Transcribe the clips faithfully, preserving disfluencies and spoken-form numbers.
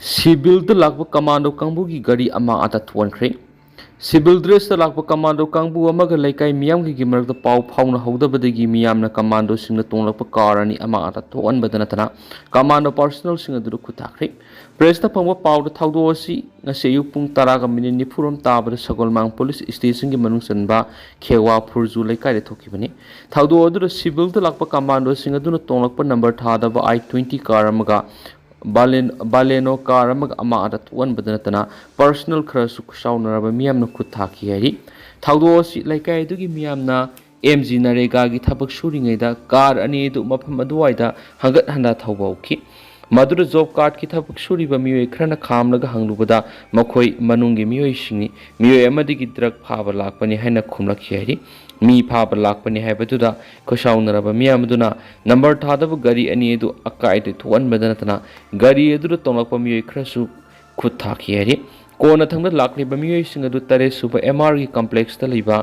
ꯁꯤꯚꯤꯜꯗ ꯂꯥꯛꯄ ꯀꯃꯥꯟꯗꯣ ꯀꯥꯡꯕꯨꯒꯤ ꯒꯥꯔꯤ ꯑꯃꯥꯡ ꯑꯇꯥ ꯊꯣꯛꯍꯟꯈ꯭ꯔꯦ꯫ ꯁꯤꯚꯤꯜ ꯗ꯭ꯔꯦꯁꯇ ꯂꯥꯛꯄ ꯀꯃꯥꯟꯗꯣ ꯀꯥꯡꯕꯨ ꯑꯃꯒ ꯂꯩꯀꯥꯏ ꯃꯤꯌꯥꯝꯒꯤ ꯃꯔꯛꯇ ꯄꯥꯎ ꯐꯥꯎꯅꯍꯧꯗꯕꯗꯒꯤ ꯃꯤꯌꯥꯝꯅ ꯀꯃꯥꯟꯗꯣꯁꯤꯡꯅ ꯇꯣꯡꯂꯛꯄ ꯀꯥꯔ ꯑꯅꯤ ꯑꯃꯥꯡ ꯑꯇꯥ ꯊꯣꯛꯍꯟꯕꯗ ꯅꯠꯇꯅ ꯀꯃꯥꯟꯗꯣ ꯄꯥꯔꯁꯅꯦꯜꯁꯤꯡ ꯑꯗꯨꯗ ꯈꯨꯠ ꯊꯥꯈ꯭ꯔꯦ꯫ ꯄ꯭ꯔꯦꯁꯇ ꯐꯪꯕ ꯄꯥꯎꯗ ꯊꯧꯗꯣꯛ ꯑꯁꯤ ꯉꯁꯤ ꯑꯌꯨꯛ ꯄꯨꯡ ꯇꯔꯥꯒ ꯃꯤꯅꯤꯠ ꯅꯤꯐꯨꯔꯣꯝ ꯇꯥꯕꯗ ꯁꯒꯣꯜꯃꯥꯡ ꯄꯨꯂꯤꯁ ꯁ꯭ꯇꯦꯁꯟꯒꯤ ꯃꯅꯨꯡ ꯆꯟꯕ ꯈꯦꯋꯥ ꯐꯨꯔꯖꯨ ꯂꯩꯀꯥꯏꯗ ꯊꯣꯛꯈꯤꯕꯅꯤ꯫ ꯊꯧꯗꯣꯛ ꯑꯗꯨꯗ ꯁꯤꯚꯤꯜꯗ ꯂꯥꯛꯄ ꯀꯃꯥꯟꯗꯣꯁꯤꯡ ꯑꯗꯨꯅ ꯇꯣꯡꯂꯛꯄ ꯅꯝꯕꯔ ꯊꯥꯗꯕ ꯑꯥꯏ ꯇ꯭ꯋꯦꯟꯇꯤ ꯀꯥꯔ ꯑꯃꯒ ꯕꯥꯂꯦꯟ-, ꯕꯥꯂꯦꯅꯣ ꯀꯥꯔ ꯑꯃꯒ ꯑꯃꯥꯡ ꯑꯇꯥ ꯊꯣꯛꯍꯟꯕꯗ ꯅꯠꯇꯅ ꯄꯥꯔꯁꯅꯦꯜ ꯈꯔꯁꯨ ꯈꯨꯠꯁꯥꯎꯅꯔꯕ ꯃꯤꯌꯥꯝꯅ ꯈꯨꯠ ꯊꯥꯈꯤ ꯍꯥꯏꯔꯤ꯫ ꯊꯧꯗꯣꯛ ꯑꯁꯤ ꯂꯩꯀꯥꯏ ꯑꯗꯨꯒꯤ ꯃꯤꯌꯥꯝꯅ ꯑꯦꯝ ꯖꯤ ꯅꯔꯦꯒꯥꯒꯤ ꯊꯕꯛ ꯁꯨꯔꯤꯉꯩꯗ ꯀꯥꯔ ꯑꯅꯤ ꯑꯗꯨ ꯃꯐꯝ ꯑꯗꯨꯋꯥꯏꯗ ꯍꯪꯒꯠ ꯍꯟꯗꯥ ꯊꯧꯕ ꯍꯧꯈꯤ꯫ ꯃꯗꯨꯗ ꯖꯣꯕ ꯀꯥꯔꯗꯀꯤ ꯊꯕꯛ ꯁꯨꯔꯤꯕ ꯃꯤꯑꯣꯏ ꯈꯔꯅ ꯈꯥꯝꯂꯒ ꯍꯪꯂꯨꯕꯗ ꯃꯈꯣꯏ ꯃꯅꯨꯡꯒꯤ ꯃꯤꯑꯣꯏꯁꯤꯡꯅꯤ꯫ ꯃꯤꯑꯣꯏ ꯑꯃꯗꯒꯤ ꯗ꯭ꯔꯒ ꯐꯥꯕ ꯂꯥꯛꯄꯅꯤ ꯍꯥꯏꯅ ꯈꯨꯝꯂꯛꯈꯤ ꯍꯥꯏꯔꯤ꯫ ꯃꯤ ꯐꯥꯕ ꯂꯥꯛꯄꯅꯤ ꯍꯥꯏꯕꯗꯨꯗ ꯈꯨꯠꯁꯥꯎꯅꯔꯕ ꯃꯤꯌꯥꯝ ꯑꯗꯨꯅ ꯅꯝꯕꯔ ꯊꯥꯗꯕ ꯒꯥꯔꯤ ꯑꯅꯤ ꯑꯗꯨ ꯑꯀꯥꯏꯗ ꯊꯣꯛꯍꯟꯕꯗ ꯅꯠꯇꯅ ꯒꯥꯔꯤ ꯑꯗꯨꯗ ꯇꯣꯡꯂꯛꯄ ꯃꯤꯑꯣꯏ ꯈꯔꯁꯨ ꯈꯨꯠ ꯊꯥꯈꯤ ꯍꯥꯏꯔꯤ꯫ ꯀꯣꯟꯅꯊꯪꯗ ꯂꯥꯛꯂꯤꯕ ꯃꯤꯑꯣꯏꯁꯤꯡ ꯑꯗꯨ ꯇꯔꯦꯠ ꯁꯨꯕ ꯑꯦꯝ ꯑꯥꯔꯒꯤ ꯀꯝꯄ꯭ꯂꯦꯛꯁꯇ ꯂꯩꯕ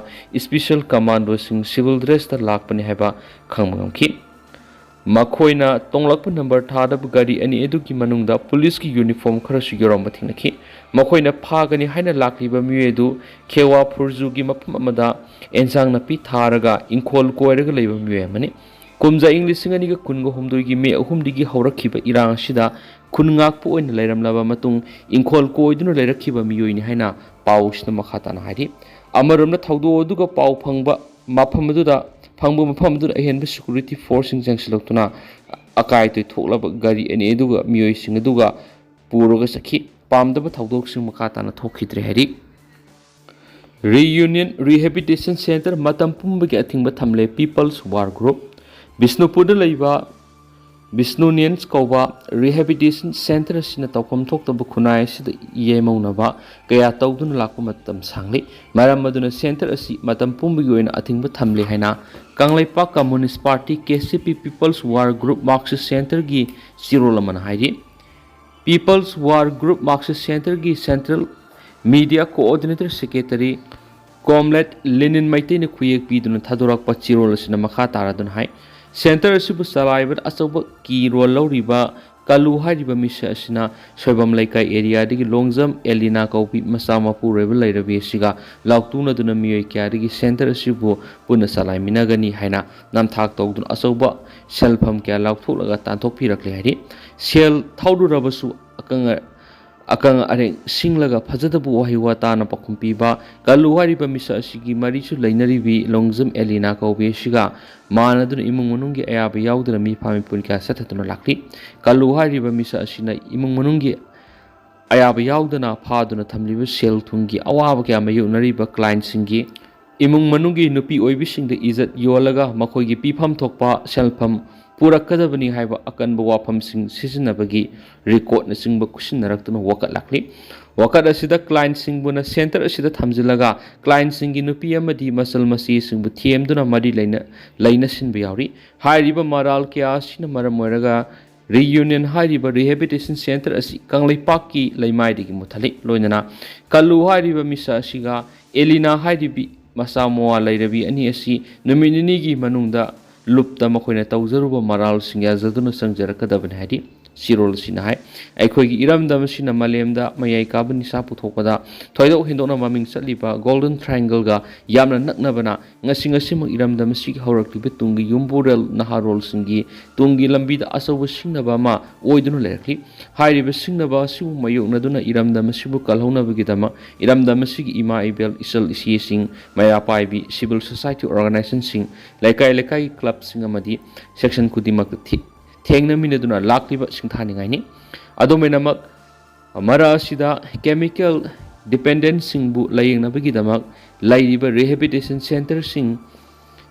ꯁ꯭ꯄꯦꯁꯤꯌꯦꯜ ꯀꯃꯥꯟꯗꯣꯁꯤꯡ ꯁꯤꯚꯤꯜ ꯗ꯭ꯔꯦꯁꯇ ꯂꯥꯛꯄꯅꯤ ꯍꯥꯏꯕ ꯈꯪꯕ ꯉꯝꯈꯤ꯫ ꯃꯈꯣꯏꯅ ꯇꯣꯡꯂꯛꯄ ꯅꯝꯕꯔ ꯊꯥꯗꯕ ꯒꯥꯔꯤ ꯑꯅꯤ ꯑꯗꯨꯒꯤ ꯃꯅꯨꯡꯗ ꯄꯨꯂꯤꯁꯀꯤ ꯌꯨꯅꯤꯐꯣꯔꯝ ꯈꯔꯁꯨ ꯌꯥꯎꯔꯝꯕ ꯊꯦꯡꯅꯈꯤ꯫ ꯃꯈꯣꯏꯅ ꯐꯥꯒꯅꯤ ꯍꯥꯏꯅ ꯂꯥꯛꯂꯤꯕ ꯃꯤꯑꯣꯏ ꯑꯗꯨ ꯈꯦꯋꯥ ꯐꯨꯔꯖꯨꯒꯤ ꯃꯐꯝ ꯑꯃꯗ ꯑꯦꯟꯁꯥꯡ ꯅꯥꯄꯤ ꯊꯥꯔꯒ ꯏꯪꯈꯣꯜ ꯀꯣꯏꯔꯒ ꯂꯩꯕ ꯃꯤꯑꯣꯏ ꯑꯃꯅꯤ꯫ ꯀꯨꯝꯖꯥ ꯏꯪ ꯂꯤꯁꯤꯡ ꯑꯅꯤꯒ ꯀꯨꯟꯒ ꯍꯨꯝꯗꯣꯏꯒꯤ ꯃꯦ ꯑꯍꯨꯝꯗꯒꯤ ꯍꯧꯔꯛꯈꯤꯕ ꯏꯔꯥꯡ ꯑꯁꯤꯗ ꯈꯨꯟ ꯉꯥꯛꯄ ꯑꯣꯏꯅ ꯂꯩꯔꯝꯂꯕ ꯃꯇꯨꯡ ꯏꯪꯈꯣꯜ ꯀꯣꯏꯗꯨꯅ ꯂꯩꯔꯛꯈꯤꯕ ꯃꯤꯑꯣꯏꯅꯤ ꯍꯥꯏꯅ ꯄꯥꯎꯁꯤꯅ ꯃꯈꯥ ꯇꯥꯅ ꯍꯥꯏꯔꯤ꯫ ꯑꯃꯔꯣꯝꯗ ꯊꯧꯗꯣꯛ ꯑꯗꯨꯒ ꯄꯥꯎ ꯐꯪꯕ ꯃꯐꯝ ꯑꯗꯨꯗ, ꯐꯪꯕ ꯃꯐꯝ ꯑꯗꯨꯗ ꯑꯍꯦꯟꯕ ꯁꯦꯀ꯭ꯌꯨꯔꯤꯇꯤ ꯐꯣꯔꯁꯁꯤꯡ ꯆꯪꯁꯤꯜꯂꯛꯇꯨꯅ ꯑꯀꯥꯏ ꯑꯇꯣꯏ ꯊꯣꯛꯂꯕ ꯒꯥꯔꯤ ꯑꯅꯤ ꯑꯗꯨꯒ ꯃꯤꯑꯣꯏꯁꯤꯡ ꯑꯗꯨꯒ ꯄꯨꯔꯒ ꯆꯠꯈꯤ꯫ ꯄꯥꯝꯗꯕ ꯊꯧꯗꯣꯛꯁꯤꯡ ꯃꯈꯥ ꯇꯥꯅ ꯊꯣꯛꯈꯤꯗ꯭ꯔꯦ ꯍꯥꯏꯔꯤ꯫ ꯔꯤꯌꯨꯅꯤꯌꯟ ꯔꯤꯍꯦꯕꯤꯂꯤꯇꯦꯁꯟ ꯁꯦꯟꯇꯔ ꯃꯇꯝ ꯄꯨꯝꯕꯒꯤ ꯑꯊꯤꯡꯕ ꯊꯝꯂꯦ ꯄꯤꯄꯜꯁ ꯋꯥꯔ ꯒ꯭ꯔꯨꯞ꯫ ꯕꯤꯁꯅꯨꯄꯨꯔꯗ ꯂꯩꯕ ꯕꯤꯁꯅꯨꯅꯤꯌꯟꯁ ꯀꯧꯕ ꯔꯤꯍꯦꯕꯤꯂꯤꯇꯦꯁꯟ ꯁꯦꯟꯇꯔ ꯑꯁꯤꯅ ꯇꯧꯐꯝ ꯊꯣꯛꯇꯕ ꯈꯨꯟꯅꯥꯏ ꯑꯁꯤꯗ ꯌꯦꯃꯧꯅꯕ ꯀꯌꯥ ꯇꯧꯗꯨꯅ ꯂꯥꯛꯄ ꯃꯇꯝ ꯁꯥꯡꯂꯤ꯫ ꯃꯔꯝ ꯑꯗꯨꯅ ꯁꯦꯟꯇꯔ ꯑꯁꯤ ꯃꯇꯝ ꯄꯨꯝꯕꯒꯤ ꯑꯣꯏꯅ ꯑꯊꯤꯡꯕ ꯊꯝꯂꯦ ꯍꯥꯏꯅ Kangleipak communist party, K C ꯄꯤ, ꯄꯤꯄꯜꯁ ꯋꯥꯔ ꯒ꯭ꯔꯨꯞ ꯃꯥꯔꯛꯁꯤꯁ ꯁꯦꯟꯇꯔꯒꯤ ꯆꯦꯔꯣꯜ ꯑꯃꯅ ꯍꯥꯏꯔꯤ꯫ ꯄꯤꯄꯜꯁ ꯋꯥꯔ ꯒ꯭ꯔꯨꯞ ꯃꯥꯔꯛꯁꯤꯁ ꯁꯦꯟꯇꯔꯒꯤ ꯁꯦꯟꯇ꯭ꯔꯦꯜ ꯃꯤꯗꯤꯌꯥ ꯀꯣꯑꯣꯔꯗꯤꯅꯦꯇꯔ ꯁꯦꯀ꯭ꯔꯦꯇꯔꯤ ꯀꯣꯝꯔꯦꯗ ꯂꯦꯅꯤꯟ ꯃꯩꯇꯩꯅ ꯈꯨꯌꯦꯛ ꯄꯤꯗꯨꯅ ꯊꯥꯗꯣꯔꯛꯄ ꯆꯦꯔꯣꯜ ꯑꯁꯤꯅ ꯃꯈꯥ ꯇꯥꯔꯗꯨꯅ ꯍꯥꯏ, ꯁꯦꯟꯇꯔ ꯑꯁꯤꯕꯨ ꯆꯂꯥꯏꯕꯗ ꯑꯆꯧꯕ ꯀꯤ ꯔꯣꯜ ꯂꯧꯔꯤꯕ ꯀꯥꯂꯨ ꯍꯥꯏꯔꯤꯕ ꯃꯤꯁꯛ ꯑꯁꯤꯅ ꯁꯣꯏꯕꯝ ꯂꯩꯀꯥꯏ ꯑꯦꯔꯤꯌꯥꯗꯒꯤ ꯂꯣꯡꯖꯝ ꯑꯦꯂꯤꯅꯥ ꯀꯧꯕꯤ ꯃꯆꯥ ꯃꯄꯨꯔꯣꯏꯕ ꯂꯩꯔꯕꯤ ꯑꯁꯤꯒ ꯂꯥꯎꯇꯨꯅꯗꯨꯅ ꯃꯤꯑꯣꯏ ꯀꯌꯥꯗꯒꯤ ꯁꯦꯟꯇꯔ ꯑꯁꯤꯕꯨ ꯄꯨꯟꯅ ꯆꯂꯥꯏꯃꯤꯟꯅꯒꯅꯤ ꯍꯥꯏꯅ ꯅꯝꯊꯥꯛ ꯇꯧꯗꯨꯅ ꯑꯆꯧꯕ ꯁꯦꯜꯐꯝ ꯀꯌꯥ ꯂꯥꯎꯊꯣꯛꯂꯒ ꯇꯥꯟꯊꯣꯛꯄꯤꯔꯛꯂꯦ ꯍꯥꯏꯔꯤ꯫ ꯁꯦꯜ ꯊꯧꯗꯨꯔꯕꯁꯨ ꯑꯀꯪ ꯑꯀꯪ ꯑꯔꯦꯡ ꯁꯤꯡꯂꯒ ꯐꯖꯗꯕ ꯋꯥꯍꯩ ꯋꯥꯇꯥꯅ ꯄꯥꯎꯈꯨꯝ ꯄꯤꯕ ꯀꯥꯂꯨ ꯍꯥꯏꯔꯤꯕ ꯃꯤꯁꯛ ꯑꯁꯤꯒꯤ ꯃꯔꯤꯁꯨ ꯂꯩꯅꯔꯤꯕꯤ ꯂꯣꯡꯖꯝ ꯑꯦꯂꯤꯅꯥ ꯀꯧꯕꯤ ꯑꯁꯤꯒ ꯃꯥꯟꯅꯗꯨꯅ ꯏꯃꯨꯡ ꯃꯅꯨꯡꯒꯤ ꯑꯌꯥꯕ ꯌꯥꯎꯗꯅ ꯃꯤꯐꯥ ꯃꯤꯄꯨꯟ ꯀꯌꯥ ꯆꯠꯊꯗꯨꯅ ꯂꯥꯛꯂꯤ꯫ ꯀꯥꯂꯨ ꯍꯥꯏꯔꯤꯕ ꯃꯤꯁꯛ ꯑꯁꯤꯅ ꯏꯃꯨꯡ ꯃꯅꯨꯡꯒꯤ ꯑꯌꯥꯕ ꯌꯥꯎꯗꯅ ꯐꯥꯗꯨꯅ ꯊꯝꯂꯤꯕ ꯁꯦꯜ ꯊꯨꯝꯒꯤ ꯑꯋꯥꯕ ꯀꯌꯥ ꯃꯥꯌꯣꯛꯅꯔꯤꯕ ꯀ꯭ꯂꯥꯏꯟꯁꯤꯡꯒꯤ ꯏꯃꯨꯡ ꯃꯅꯨꯡꯒꯤ ꯅꯨꯄꯤ ꯑꯣꯏꯕꯤꯁꯤꯡꯗ ꯏꯖꯠ ꯌꯣꯜꯂꯒ ꯃꯈꯣꯏꯒꯤ ꯄꯤꯐꯝ ꯊꯣꯛꯄ ꯁꯦꯜꯐꯝ ꯄꯨꯔꯛꯀꯗꯕꯅꯤ ꯍꯥꯏꯕ ꯑꯀꯟꯕ ꯋꯥꯐꯝꯁꯤꯡ ꯁꯤꯖꯤꯟꯅꯕꯒꯤ ꯔꯦꯀꯣꯔꯠꯅꯆꯤꯡꯕ ꯈꯨꯠꯁꯤꯟꯅꯔꯛꯇꯨꯅ ꯋꯥꯀꯠ ꯂꯥꯛꯂꯤ꯫ ꯋꯥꯀꯠ ꯑꯁꯤꯗ ꯀ꯭ꯂꯥꯏꯟꯁꯤꯡꯕꯨꯅ ꯁꯦꯟꯇꯔ ꯑꯁꯤꯗ ꯊꯝꯖꯤꯜꯂꯒ ꯀ꯭ꯂꯥꯏꯟꯁꯤꯡꯒꯤ ꯅꯨꯄꯤ ꯑꯃꯗꯤ ꯃꯆꯜ ꯃꯆꯦꯁꯤꯡꯕꯨ ꯊꯦꯝꯗꯨꯅ ꯃꯔꯤ ꯂꯩꯅ ꯂꯩꯅꯁꯤꯟꯕ ꯌꯥꯎꯔꯤ꯫ ꯍꯥꯏꯔꯤꯕ ꯃꯔꯥꯜ ꯀꯌꯥ ꯑꯁꯤꯅ ꯃꯔꯝ ꯑꯣꯏꯔꯒ ꯔꯤꯌꯨꯅꯤꯌꯟ ꯍꯥꯏꯔꯤꯕ ꯔꯤꯍꯦꯕꯤꯂꯤꯇꯦꯁꯟ ꯁꯦꯟꯇꯔ ꯑꯁꯤ ꯀꯪꯂꯩꯄꯥꯛꯀꯤ ꯂꯩꯃꯥꯏꯗꯒꯤ ꯃꯨꯊꯠꯂꯤ꯫ ꯂꯣꯏꯅꯅ ꯀꯜꯂꯨ ꯍꯥꯏꯔꯤꯕ ꯃꯤꯁꯛ ꯑꯁꯤꯒ ꯑꯦꯂꯤꯅꯥ ꯍꯥꯏꯔꯤꯕꯤ ꯃꯆꯥ ꯃꯋꯥ ꯂꯩꯔꯕꯤ ꯑꯅꯤ ꯑꯁꯤ ꯅꯨꯃꯤꯠ ꯅꯤꯅꯤꯒꯤ ꯃꯅꯨꯡꯗ ꯂꯨꯞꯇ ꯃꯈꯣꯏꯅ ꯇꯧꯖꯔꯨꯕ ꯃꯔꯥꯜꯁꯤꯡ ꯌꯥꯖꯗꯨꯅ ꯆꯪꯖꯔꯛꯀꯗꯕꯅꯤ ꯍꯥꯏꯔꯤ꯫ ꯁꯤꯔꯣꯜ ꯑꯁꯤꯅ ꯍꯥꯏ, ꯑꯩꯈꯣꯏꯒꯤ ꯏꯔꯝꯗꯝ ꯑꯁꯤꯅ ꯃꯥꯂꯦꯝꯗ ꯃꯌꯥꯏ ꯀꯥꯕ ꯅꯤꯁꯥ ꯄꯨꯊꯣꯛꯄꯗ ꯊꯣꯏꯗꯣꯛ ꯍꯦꯟꯗꯣꯛꯅ ꯃꯃꯤꯡ ꯆꯠꯂꯤꯕ ꯒꯣꯜꯗꯟ ꯇ꯭ꯔꯥꯏꯡꯒꯜꯒ ꯌꯥꯝꯅ ꯅꯛꯅꯕꯅ ꯉꯁꯤ ꯉꯁꯤꯃꯛ ꯏꯔꯝꯗꯝ ꯑꯁꯤꯒꯤ ꯍꯧꯔꯛꯂꯤꯕ ꯇꯨꯡꯒꯤ ꯌꯨꯝꯕꯨꯔꯦꯜ ꯅꯍꯥꯔꯣꯜꯁꯤꯡꯒꯤ ꯇꯨꯡꯒꯤ ꯂꯝꯕꯤꯗ ꯑꯆꯧꯕ ꯁꯤꯡꯅꯕ ꯑꯃ ꯑꯣꯏꯗꯨꯅ ꯂꯩꯔꯛꯂꯤ꯫ ꯍꯥꯏꯔꯤꯕ ꯁꯤꯡꯅꯕ ꯑꯁꯤꯕꯨ ꯃꯥꯌꯣꯛꯅꯗꯨꯅ ꯏꯔꯝꯗꯝ ꯑꯁꯤꯕꯨ ꯀꯜꯍꯧꯅꯕꯒꯤꯗꯃꯛ ꯏꯔꯝꯗꯝ ꯑꯁꯤꯒꯤ ꯏꯃꯥ ꯏꯕꯦꯜ, ꯏꯆꯜ ꯏꯆꯦꯁꯤꯡ, ꯃꯩꯔꯥ ꯄꯥꯏꯕꯤ, ꯁꯤꯚꯤꯜ ꯁꯣꯁꯥꯏꯇꯤ ꯑꯣꯔꯒꯅꯥꯏꯖꯦꯁꯟꯁꯤꯡ, ꯂꯩꯀꯥꯏ ꯂꯩꯀꯥꯏꯒꯤ ꯀ꯭ꯂꯕꯁꯤꯡ ꯑꯃꯗꯤ ꯁꯦꯛꯁꯟ ꯈꯨꯗꯤꯡꯃꯛꯇ ꯊꯤ-, ꯊꯦꯡꯅꯃꯤꯟꯅꯗꯨꯅ ꯂꯥꯛꯂꯤꯕ ꯁꯤꯡꯊꯥꯅꯤꯡꯉꯥꯏꯅꯤ꯫ ꯑꯗꯨꯃꯥꯏꯅꯃꯛ ꯃꯔꯛ ꯑꯁꯤꯗ ꯀꯦꯃꯤꯀꯦꯜ ꯗꯤꯄꯦꯟꯗꯦꯟꯁꯤꯡꯕꯨ ꯂꯥꯌꯦꯡꯅꯕꯒꯤꯗꯃꯛ ꯂꯩꯔꯤꯕ ꯔꯤꯍꯦꯕꯤꯂꯤꯇꯦꯁꯟ ꯁꯦꯟꯇꯔꯁꯤꯡ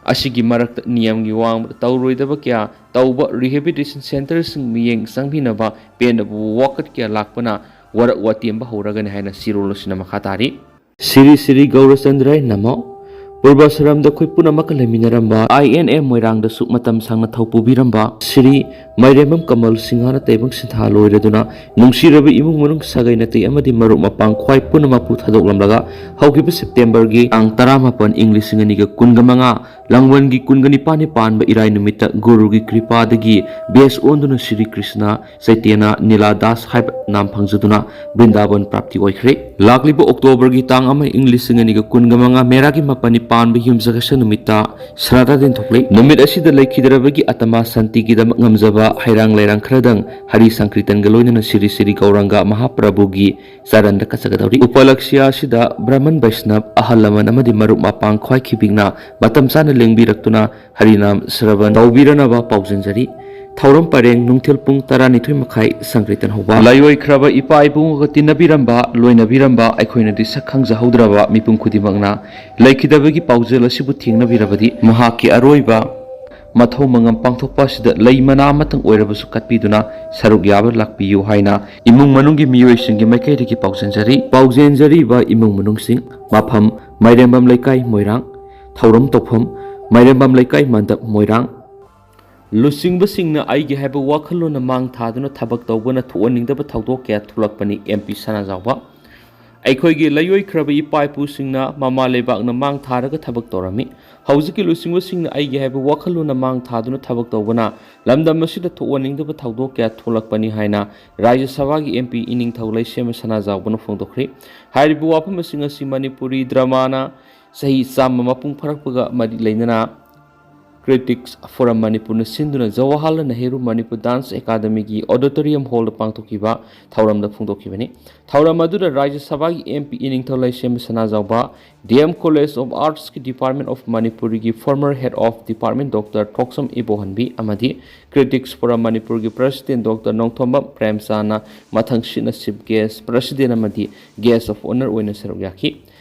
ꯑꯁꯤꯒꯤ ꯃꯔꯛꯇ ꯅꯤꯌꯝꯒꯤ ꯋꯥꯡꯃꯗ ꯇꯧꯔꯣꯏꯗꯕ ꯀꯌꯥ ꯇꯧꯕ ꯔꯤꯍꯦꯕꯤꯂꯤꯇꯦꯁꯟ ꯁꯦꯟꯇꯔꯁꯤꯡ ꯃꯤꯠꯌꯦꯡ ꯆꯪꯕꯤꯅꯕ ꯄꯦꯟꯗꯕ ꯋꯥꯀꯠ ꯀꯌꯥ ꯂꯥꯛꯄꯅ ꯋꯥꯔꯛ ꯋꯥꯇꯦꯝꯕ ꯍꯧꯔꯒꯅꯤ ꯍꯥꯏꯅ ꯁꯤꯔꯣꯜ ꯑꯁꯤꯅ ꯃꯈꯥ ꯇꯥꯔꯤ꯫ ꯁꯤꯔꯤ ꯁꯤꯔꯤ ꯒꯧꯔꯆꯟꯗ꯭ꯔ ꯅꯃꯣ꯫ ꯄꯨꯔꯕꯁꯔꯝꯗ ꯑꯩꯈꯣꯏ ꯄꯨꯝꯅꯃꯛꯀ ꯂꯩꯃꯤꯟꯅꯔꯝꯕ, ꯑꯥꯏ ꯑꯦꯟ ꯑꯦ ꯃꯣꯏꯔꯥꯡꯗꯁꯨ ꯃꯇꯝ ꯁꯥꯡꯅ ꯊꯧ ꯄꯨꯕꯤꯔꯝꯕ ꯁ꯭ꯔꯤ ꯃꯥꯏꯔꯦꯝꯕꯝ ꯀꯃꯜ ꯁꯤꯡꯍꯅ ꯇꯥꯏꯕꯪ ꯁꯤꯟꯊꯥ ꯂꯣꯏꯔꯗꯨꯅ, ꯅꯨꯡꯁꯤꯔꯕ ꯏꯃꯨꯡ ꯃꯅꯨꯡ, ꯁꯥꯒꯩ ꯅꯥꯇꯩ ꯑꯃꯗꯤ ꯃꯔꯨꯞ ꯃꯄꯥꯡ ꯈ꯭ꯋꯥꯏ ꯄꯨꯝꯅꯃꯛꯄꯨ ꯊꯥꯗꯣꯛꯂꯝꯂꯒ, ꯍꯧꯈꯤꯕ ꯁꯦꯞꯇꯦꯝꯕꯔꯒꯤ ꯇꯥꯡ ꯇꯔꯥꯃꯥꯄꯟ, ꯏꯪ ꯂꯤꯁꯤꯡ ꯑꯅꯤꯒ ꯀꯨꯟꯒ ꯃꯉꯥ, ꯂꯥꯡꯕꯟꯒꯤ ꯀꯨꯟꯒ ꯅꯤꯄꯥꯟꯅꯤ ꯄꯥꯟꯕ ꯏꯔꯥꯏ ꯅꯨꯃꯤꯠꯇ ꯒꯨꯔꯨꯒꯤ ꯀ꯭ꯔꯤꯄꯥꯗꯒꯤ ꯕꯦꯁ ꯑꯣꯟꯗꯨꯅ ꯁ꯭ꯔꯤ ꯀ꯭ꯔꯤꯁꯅ ꯆꯩꯇꯟꯌ ꯅꯤꯂꯥ ꯗꯥꯁ ꯍꯥꯏꯕ ꯅꯥꯝ ꯐꯪꯖꯗꯨꯅ ꯕ꯭ꯔꯤꯟꯗꯥꯕꯟ ꯄ꯭ꯔꯥꯞꯇꯤ ꯑꯣꯏꯈ꯭ꯔꯦ꯫ ꯂꯥꯛꯂꯤꯕ ꯑꯣꯛꯇꯣꯕꯔꯒꯤ ꯇꯥꯡ ꯑꯃ, ꯏꯪ ꯂꯤꯁꯤꯡ ꯑꯅꯤꯒ ꯀꯨꯟꯒ ꯃꯉꯥ, ꯃꯦꯔꯥꯒꯤ ꯃꯥꯄꯟꯅꯤ ꯄꯥꯟꯕ ꯌꯨꯝꯁꯀꯩꯁ ꯅꯨꯃꯤꯠꯇ ꯁ꯭ꯔꯥꯗꯥ ꯂꯦꯟꯊꯣꯛꯂꯦ꯫ ꯅꯨꯃꯤꯠ ꯑꯁꯤꯗ ꯂꯩꯈꯤꯗ꯭ꯔꯕꯒꯤ ꯑꯇꯃꯥ ꯁꯥꯟꯇꯤꯒꯤꯗꯃꯛ ꯉꯝꯖꯕ ꯍꯩꯔꯥꯡ ꯂꯩꯔꯥꯡ ꯈꯔꯗꯪ ꯍꯔꯤ ꯁꯪꯀ꯭ꯔꯤꯇꯟꯒ ꯂꯣꯏꯅꯅ ꯁ꯭ꯔꯤ ꯁ꯭ꯔꯤ ꯒꯧꯔꯥꯡꯒ ꯃꯍꯥꯄ꯭ꯔꯚꯨꯒꯤ ꯆꯔꯟꯗ ꯀꯠꯆꯒꯗꯧꯔꯤ꯫ ꯎꯄꯂꯛꯁ꯭ꯌ ꯑꯁꯤꯗ ꯕ꯭ꯔꯍꯃꯟ ꯕꯩꯁꯅꯕ, ꯑꯍꯜ ꯂꯃꯟ ꯑꯃꯗꯤ ꯃꯔꯨꯞ ꯃꯄꯥꯡ ꯈ꯭ꯋꯥꯏ ꯈꯤꯕꯤꯛꯅ ꯃꯇꯝ ꯆꯥꯅ ꯂꯦꯡꯕꯤꯔꯛꯇꯨꯅ ꯍꯔꯤꯅꯥꯝ ꯁ꯭ꯔꯕꯟ ꯇꯧꯕꯤꯔꯅꯕ ꯄꯥꯎꯖꯦꯟꯖꯔꯤ꯫ ꯊꯧꯔꯝ ꯄꯔꯦꯡ ꯅꯨꯡꯊꯤꯜ ꯄꯨꯡ ꯇꯔꯥꯅꯤꯊꯣꯏ ꯃꯈꯥꯏ ꯁꯪꯀ꯭ꯔꯤꯇꯟ ꯍꯧꯕ꯫ ꯂꯥꯏꯑꯣꯏꯈ꯭ꯔꯕ ꯏꯄꯥ ꯏꯕꯨꯡꯒ ꯇꯤꯟꯅꯕꯤꯔꯝꯕ, ꯂꯣꯏꯅꯕꯤꯔꯝꯕ ꯑꯩꯈꯣꯏꯅꯗꯤ ꯁꯛ ꯈꯪꯖꯍꯧꯗ꯭ꯔꯕ ꯃꯤꯄꯨꯝ ꯈꯨꯗꯤꯡꯃꯛꯅ ꯂꯩꯈꯤꯗꯕꯒꯤ ꯄꯥꯎꯖꯦꯜ ꯑꯁꯤꯕꯨ ꯊꯦꯡꯅꯕꯤꯔꯕꯗꯤ ꯃꯍꯥꯛꯀꯤ ꯑꯔꯣꯏꯕ ꯃꯊꯧ ꯃꯉꯝ ꯄꯥꯡꯊꯣꯛꯄ ꯑꯁꯤꯗ ꯂꯩ ꯃꯅꯥ ꯑꯃꯇꯪ ꯑꯣꯏꯔꯕꯁꯨ ꯀꯠꯄꯤꯗꯨꯅ ꯁꯔꯨꯛ ꯌꯥꯕ ꯂꯥꯛꯄꯤꯌꯨ ꯍꯥꯏꯅ ꯏꯃꯨꯡ ꯃꯅꯨꯡꯒꯤ ꯃꯤꯑꯣꯏꯁꯤꯡꯒꯤ ꯃꯥꯏꯀꯩꯗꯒꯤ ꯄꯥꯎꯖꯦꯟꯖꯔꯤ꯫ ꯄꯥꯎꯖꯦꯟꯖꯔꯤꯕ ꯏꯃꯨꯡ ꯃꯅꯨꯡꯁꯤꯡ: ꯃꯐꯝ: ꯃꯥꯏꯔꯦꯝꯕꯝ ꯂꯩꯀꯥꯏ, ꯃꯣꯏꯔꯥꯡ꯫ ꯊꯧꯔꯝ ꯇꯧꯐꯝ: ꯃꯥꯏꯔꯦꯝꯕꯝ ꯂꯩꯀꯥꯏ ꯃꯟꯗꯞ, ꯃꯣꯏꯔꯥꯡ꯫ ꯂꯨꯆꯤꯡꯕꯁꯤꯡꯅ ꯑꯩꯒꯤ ꯍꯥꯏꯕ ꯋꯥꯈꯜꯂꯣꯟꯅ ꯃꯥꯡ ꯊꯥꯗꯨꯅ ꯊꯕꯛ ꯇꯧꯕꯅ ꯊꯣꯛꯍꯟꯅꯤꯡꯗꯕ ꯊꯧꯗꯣꯛ ꯀꯌꯥ ꯊꯣꯛꯂꯛꯄꯅꯤ꯫ ꯑꯦꯝ ꯄꯤ ꯁꯅꯥꯖꯥꯎꯕ: ꯑꯩꯈꯣꯏꯒꯤ ꯂꯩꯑꯣꯏꯈ꯭ꯔꯕ ꯏꯄꯥ ꯏꯄꯨꯁꯤꯡꯅ ꯃꯃꯥ ꯂꯩꯕꯥꯛꯅ ꯃꯥꯡ ꯊꯥꯔꯒ ꯊꯕꯛ ꯇꯧꯔꯝꯃꯤ꯫ ꯍꯧꯖꯤꯛꯀꯤ ꯂꯨꯆꯤꯡꯕꯁꯤꯡꯅ ꯑꯩꯒꯤ ꯍꯥꯏꯕ ꯋꯥꯈꯜꯂꯣꯟꯅ ꯃꯥꯡ ꯊꯥꯗꯨꯅ ꯊꯕꯛ ꯇꯧꯕꯅ ꯂꯝꯗꯝ ꯑꯁꯤꯗ ꯊꯣꯛꯍꯟꯅꯤꯡꯗꯕ ꯊꯧꯗꯣꯛ ꯀꯌꯥ ꯊꯣꯛꯂꯛꯄꯅꯤ ꯍꯥꯏꯅ ꯔꯥꯖ꯭ꯌ ꯁꯚꯥꯒꯤ ꯑꯦꯝ ꯄꯤ ꯏꯅꯤꯡꯊꯧ ꯂꯩꯁꯦꯝꯕ ꯁꯅꯥꯖꯥꯎꯕꯅ ꯐꯣꯡꯗꯣꯛꯈ꯭ꯔꯤ꯫ ꯍꯥꯏꯔꯤꯕ ꯋꯥꯐꯝ ꯑꯁꯤꯡ ꯑꯁꯤ ꯃꯅꯤꯄꯨꯔꯤ ꯗ꯭ꯔꯃꯥꯅ ꯆꯍꯤ ꯆꯥꯝꯃ ꯃꯄꯨꯡ ꯐꯥꯔꯛꯄꯒ ꯃꯔꯤ ꯂꯩꯅꯅ ꯀ꯭ꯔꯤꯇꯤꯛꯁ ꯐꯣꯔꯝ ꯃꯅꯤꯄꯨꯔꯅ ꯁꯤꯟꯗꯨꯅ ꯖꯋꯥꯍꯔꯂꯥꯜ ꯅꯦꯍꯔꯨ ꯃꯅꯤꯄꯨꯔ ꯗꯥꯟꯁ ꯑꯦꯀꯥꯗꯃꯤꯒꯤ ꯑꯣꯗꯤꯇꯣꯔꯤꯌꯝ ꯍꯣꯜꯗ ꯄꯥꯡꯊꯣꯛꯈꯤꯕ ꯊꯧꯔꯝꯗ ꯐꯣꯡꯗꯣꯛꯈꯤꯕꯅꯤ꯫ ꯊꯧꯔꯝ ꯑꯗꯨꯗ ꯔꯥꯖ꯭ꯌ ꯁꯚꯥꯒꯤ ꯑꯦꯝ ꯄꯤ ꯏꯅꯤꯡꯊꯧ Leishemba Sanajaoba, D M college of ꯑꯥꯔꯠꯁꯀꯤ ꯗꯤꯄꯥꯔꯠꯃꯦꯟ ꯑꯣꯐ ꯃꯅꯤꯄꯨꯔꯤꯒꯤ former head of department doctor Thokchom Ibohanbi ꯑꯃꯗꯤ ꯀ꯭ꯔꯤꯇꯤꯛꯁ ꯐꯣꯔꯝ ꯃꯅꯤꯄꯨꯔꯒꯤ ꯄ꯭ꯔꯁꯤꯗꯦꯟ ꯗꯣꯛꯇꯔ ꯅꯣꯡꯊꯣꯝꯕꯝ ꯄ꯭ꯔꯦꯝꯆꯥꯟꯅ ꯃꯊꯪꯁꯤꯠꯅ ꯆꯤꯐ ꯒꯦꯁ, ꯄ꯭ꯔꯁꯤꯗꯦꯟ ꯑꯃꯗꯤ ꯒꯦꯁ ꯑꯣꯐ ꯑꯣꯅꯔ ꯑꯣꯏꯅ ꯁꯔꯨꯛ ꯌꯥꯈꯤ꯫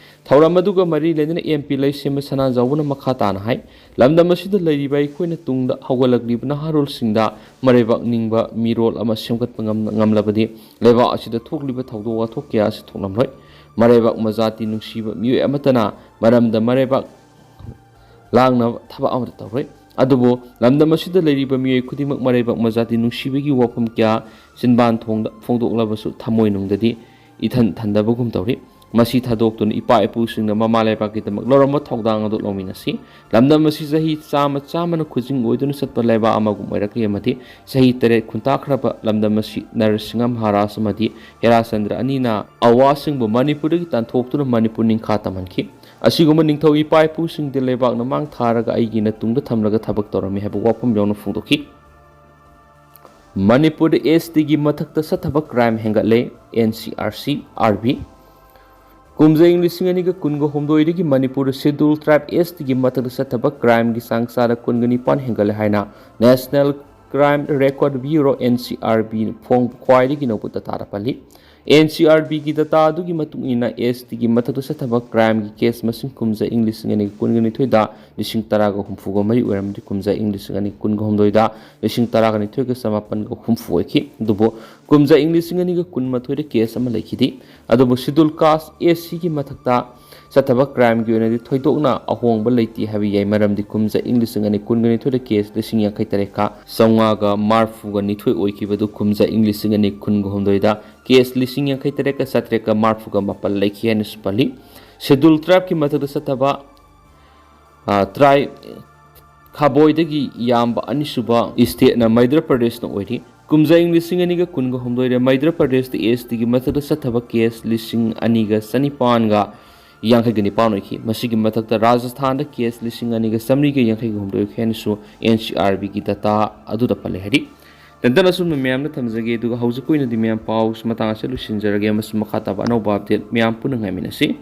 ꯊꯧꯔꯝ ꯑꯗꯨꯒ ꯃꯔꯤ ꯂꯩꯅꯅ ꯑꯦꯝ ꯄꯤ ꯂꯩꯁꯦꯝꯕ ꯁꯅꯥꯖꯥꯎꯕꯅ ꯃꯈꯥ ꯇꯥꯅ ꯍꯥꯏ, ꯂꯝꯗꯝ ꯑꯁꯤꯗ ꯂꯩꯔꯤꯕ ꯑꯩꯈꯣꯏꯅ ꯇꯨꯡꯗ ꯍꯧꯒꯠꯂꯛꯂꯤꯕ ꯅꯍꯥꯔꯣꯜꯁꯤꯡꯗ ꯃꯔꯩꯕꯥꯛ ꯅꯤꯡꯕ ꯃꯤꯔꯣꯜ ꯑꯃ ꯁꯦꯝꯒꯠꯄ ꯉꯝ-, ꯉꯝꯂꯕꯗꯤ ꯂꯩꯕꯥꯛ ꯑꯁꯤꯗ ꯊꯣꯛꯂꯤꯕ ꯊꯧꯗꯣꯛ ꯋꯥꯊꯣꯛ ꯀꯌꯥ ꯑꯁꯤ ꯊꯣꯛꯂꯝꯂꯣꯏ꯫ ꯃꯔꯩꯕꯥꯛ ꯃꯖꯥꯇꯤ ꯅꯨꯡꯁꯤꯕ ꯃꯤꯑꯣꯏ ꯑꯃꯠꯇꯅ ꯃꯔꯝꯗ ꯃꯔꯩꯕꯥꯛ ꯂꯥꯡꯅꯕ ꯊꯕꯛ ꯑꯃꯠꯇ ꯇꯧꯔꯣꯏ꯫ ꯑꯗꯨꯕꯨ ꯂꯝꯗꯝ ꯑꯁꯤꯗ ꯂꯩꯔꯤꯕ ꯃꯤꯑꯣꯏ ꯈꯨꯗꯤꯡꯃꯛ ꯃꯔꯩꯕꯥꯛ ꯃꯖꯥꯇꯤ ꯅꯨꯡꯁꯤꯕꯒꯤ ꯋꯥꯐꯝ ꯀꯌꯥ ꯆꯤꯟꯕꯥꯟ ꯊꯣꯡꯗ ꯐꯣꯡꯗꯣꯛꯂꯕꯁꯨ ꯊꯃꯣꯏꯅꯨꯡꯗꯗꯤ ꯏꯊꯟ ꯊꯟꯗꯕꯒꯨꯝ ꯇꯧꯔꯤ꯫ ꯃꯁꯤ ꯊꯥꯗꯣꯛꯇꯨꯅ ꯏꯄꯥ ꯏꯄꯨꯁꯤꯡꯅ ꯃꯃꯥ ꯂꯩꯕꯥꯛꯀꯤꯗꯃꯛ ꯂꯧꯔꯝꯕ ꯊꯧꯗꯥꯡ ꯑꯗꯨ ꯂꯧꯃꯤꯟꯅꯁꯤ꯫ ꯂꯝꯗꯝ ꯑꯁꯤ ꯆꯍꯤ ꯆꯥꯝꯃ ꯆꯥꯝꯃꯅ ꯈꯨꯖꯤꯡ ꯑꯣꯏꯗꯨꯅ ꯆꯠꯄ ꯂꯩꯕꯥꯛ ꯑꯃꯒꯨꯝ ꯑꯣꯏꯔꯛꯂꯤ ꯑꯃꯗꯤ ꯆꯍꯤ ꯇꯔꯦꯠ ꯈꯨꯟꯇꯥꯈ꯭ꯔꯕ ꯂꯝꯗꯝ ꯑꯁꯤ ꯅꯔꯁꯤꯡꯍ ꯃꯍꯥꯔꯥꯖ ꯑꯃꯗꯤ ꯍꯦꯔꯥꯆꯟꯗ꯭ꯔ ꯑꯅꯤꯅ ꯑꯋꯥꯁꯤꯡꯕꯨ ꯃꯅꯤꯄꯨꯔꯗꯒꯤ ꯇꯥꯟꯊꯣꯛꯇꯨꯅ ꯃꯅꯤꯄꯨꯔ ꯅꯤꯡꯈꯥ ꯇꯝꯍꯟꯈꯤ꯫ ꯑꯁꯤꯒꯨꯝꯕ ꯅꯤꯡꯊꯧ ꯏꯄꯥ ꯏꯄꯨꯁꯤꯡꯗꯤ ꯂꯩꯕꯥꯛꯅ ꯃꯥꯡ ꯊꯥꯔꯒ ꯑꯩꯒꯤꯅ ꯇꯨꯡꯗ ꯊꯝꯂꯒ ꯊꯕꯛ ꯇꯧꯔꯝꯃꯤ ꯍꯥꯏꯕ ꯋꯥꯐꯝ ꯌꯥꯎꯅ ꯐꯣꯡꯗꯣꯛꯈꯤ꯫ ꯃꯅꯤꯄꯨꯔꯗ ꯑꯦꯁ ꯇꯤꯒꯤ ꯃꯊꯛꯇ ꯆꯠꯊꯕ ꯀ꯭ꯔꯥꯏꯝ ꯍꯦꯟꯒꯠꯂꯦ, N C R C, R B. ꯀꯨꯝꯖꯥ ꯏꯪ ꯂꯤꯁꯤꯡ ꯑꯅꯤꯒ ꯀꯨꯟꯒ ꯍꯨꯝꯗꯣꯏꯗꯒꯤ ꯃꯅꯤꯄꯨꯔꯗ ꯁꯦꯗꯨꯜ ꯇ꯭ꯔꯥꯏꯕ ꯑꯦꯁ ꯇꯤꯒꯤ ꯃꯊꯛꯇ ꯆꯠꯊꯕ ꯀ꯭ꯔꯥꯏꯝꯒꯤ ꯆꯥꯡ ꯆꯥꯗ ꯀꯨꯟꯒ ꯅꯤꯄꯥꯟ ꯍꯦꯟꯒꯠꯂꯦ ꯍꯥꯏꯅ national crime record bureau, N C R B, ꯐꯣꯡꯕ ꯈ꯭ꯋꯥꯏꯗꯒꯤ ꯅꯧꯕ ꯗꯇꯥꯗ ꯄꯜꯂꯤ꯫ ꯑꯦꯟ ꯁꯤ ꯑꯥꯔ ꯕꯤꯒꯤ ꯗꯇꯥ ꯑꯗꯨꯒꯤ ꯃꯇꯨꯡ ꯏꯟꯅ, ꯑꯦꯁ ꯇꯤꯒꯤ ꯃꯊꯛꯇ ꯆꯠꯊꯕ ꯀ꯭ꯔꯥꯏꯝꯒꯤ ꯀꯦꯁ ꯃꯁꯤꯡ ꯀꯨꯝꯖꯥ ꯏꯪ ꯂꯤꯁꯤꯡ ꯑꯅꯤꯒ ꯀꯨꯟꯒ ꯅꯤꯊꯣꯏꯗ ꯂꯤꯁꯤꯡ ꯇꯔꯥꯒ ꯍꯨꯝꯐꯨꯒ ꯃꯔꯤ ꯑꯣꯏꯔꯝꯃꯗꯤ, ꯀꯨꯝꯖꯥ ꯏꯪ ꯂꯤꯁꯤꯡ ꯑꯅꯤ ꯀꯨꯟꯒ ꯍꯨꯝꯗꯣꯏꯗ ꯂꯤꯁꯤꯡ ꯇꯔꯥꯒ ꯅꯤꯊꯣꯏꯒ ꯆꯃꯥꯄꯟꯒ ꯍꯨꯝꯐꯨ ꯑꯣꯏꯈꯤ꯫ ꯑꯗꯨꯕꯨ ꯀꯨꯝꯖꯥ ꯏꯪ ꯂꯤꯁꯤꯡ ꯑꯅꯤꯒ ꯀꯨꯟꯃꯥꯊꯣꯏꯗ ꯀꯦꯁ ꯑꯃ ꯂꯩꯈꯤꯗꯦ꯫ ꯑꯗꯨꯕꯨ ꯁꯦꯗꯨꯜ ꯀꯥꯁ, ꯑꯦꯁ ꯁꯤꯒꯤ ꯃꯊꯛꯇ ꯆꯠꯊꯕ ꯀ꯭ꯔꯥꯏꯝꯒꯤ ꯑꯣꯏꯅꯗꯤ ꯊꯣꯏꯗꯣꯛꯅ ꯑꯍꯣꯡꯕ ꯂꯩꯇꯦ ꯍꯥꯏꯕ ꯌꯥꯏ꯫ ꯃꯔꯝꯗꯤ ꯀꯨꯝꯖꯥ ꯏꯪ ꯂꯤꯁꯤꯡ ꯑꯅꯤ ꯀꯨꯟꯒ ꯅꯤꯊꯣꯏꯗ ꯀꯦꯁ ꯂꯤꯁꯤꯡ ꯌꯥꯡꯈꯩ ꯇꯔꯦꯠꯀ ꯆꯥꯝꯃꯉꯥꯒ ꯃꯔꯐꯨꯒ ꯅꯤꯊꯣꯏ ꯑꯣꯏꯈꯤꯕꯗꯨ ꯀꯨꯝꯖꯥ ꯏꯪ ꯂꯤꯁꯤꯡ ꯑꯅꯤ ꯀꯨꯟꯒ ꯍꯨꯝꯗꯣꯏꯗ ꯀꯦꯁ ꯂꯤꯁꯤꯡ ꯌꯥꯡꯈꯩ ꯇꯔꯦꯠꯀ ꯆꯥꯇ꯭ꯔꯦꯠꯀ ꯃꯔꯐꯨꯒ ꯃꯥꯄꯟ ꯂꯩꯈꯤ ꯍꯥꯏꯅꯁꯨ ꯄꯜꯂꯤ꯫ ꯁꯦꯗꯨꯜ ꯇ꯭ꯔꯥꯏꯕꯀꯤ ꯃꯊꯛꯇ ꯆꯠꯊꯕ, ꯑ, ꯇ꯭ꯔꯥꯏꯕ ꯈꯥꯕꯣꯏꯗꯒꯤ ꯌꯥꯝꯕ ꯑꯅꯤꯁꯨꯕ ꯏꯁꯇꯦꯠꯅ ꯃꯩꯗ꯭ꯔ ꯄ꯭ꯔꯗꯦꯁꯅ ꯑꯣꯏꯔꯤ꯫ ꯀꯨꯝꯖꯥ ꯏꯪ ꯂꯤꯁꯤꯡ ꯑꯅꯤꯒ ꯀꯨꯟꯒ ꯍꯨꯝꯗꯣꯏꯗ ꯃꯩꯗ꯭ꯔ ꯄ꯭ꯔꯗꯦꯁꯇ ꯑꯦꯁ ꯇꯤꯒꯤ ꯃꯊꯛꯇ ꯆꯠꯊꯕ ꯀꯦꯁ ꯂꯤꯁꯤꯡ ꯑꯅꯤꯒ ꯆꯅꯤꯄꯥꯟꯒ ꯌꯥꯡꯈꯩꯒ ꯅꯤꯄꯥꯟ ꯑꯣꯏꯈꯤ꯫ ꯃꯁꯤꯒꯤ ꯃꯊꯛꯇ ꯔꯥꯖꯁꯊꯥꯟꯗ ꯀꯦꯁ ꯂꯤꯁꯤꯡ ꯑꯅꯤꯒ ꯆꯥꯃꯔꯤꯒ ꯌꯥꯡꯈꯩꯒ ꯍꯨꯝꯗꯣꯏ ꯑꯣꯏꯈꯤ ꯍꯥꯏꯅꯁꯨ ꯑꯦꯟ ꯁꯤ ꯑꯥꯔ ꯕꯤꯒꯤ ꯗꯇꯥ ꯑꯗꯨꯗ ꯄꯜꯂꯦ ꯍꯥꯏꯔꯤ꯫ ꯇꯦꯟꯇꯅ ꯑꯁꯨꯝꯅ ꯃꯌꯥꯝꯗ ꯊꯝꯖꯒꯦ, ꯑꯗꯨꯒ ꯍꯧꯖꯤꯛ ꯑꯣꯏꯅꯗꯤ ꯃꯌꯥꯝ ꯄꯥꯎ ꯃꯇꯥꯡ ꯑꯁꯤꯗ ꯂꯣꯏꯁꯤꯟꯖꯔꯒꯦ, ꯑꯃꯁꯨꯡ ꯃꯈꯥ ꯇꯥꯕ ꯑꯅꯧꯕ ꯑꯞꯗꯦꯠ ꯃꯌꯥꯝ ꯄꯨꯟꯅ ꯉꯥꯏꯃꯤꯟꯅꯁꯤ꯫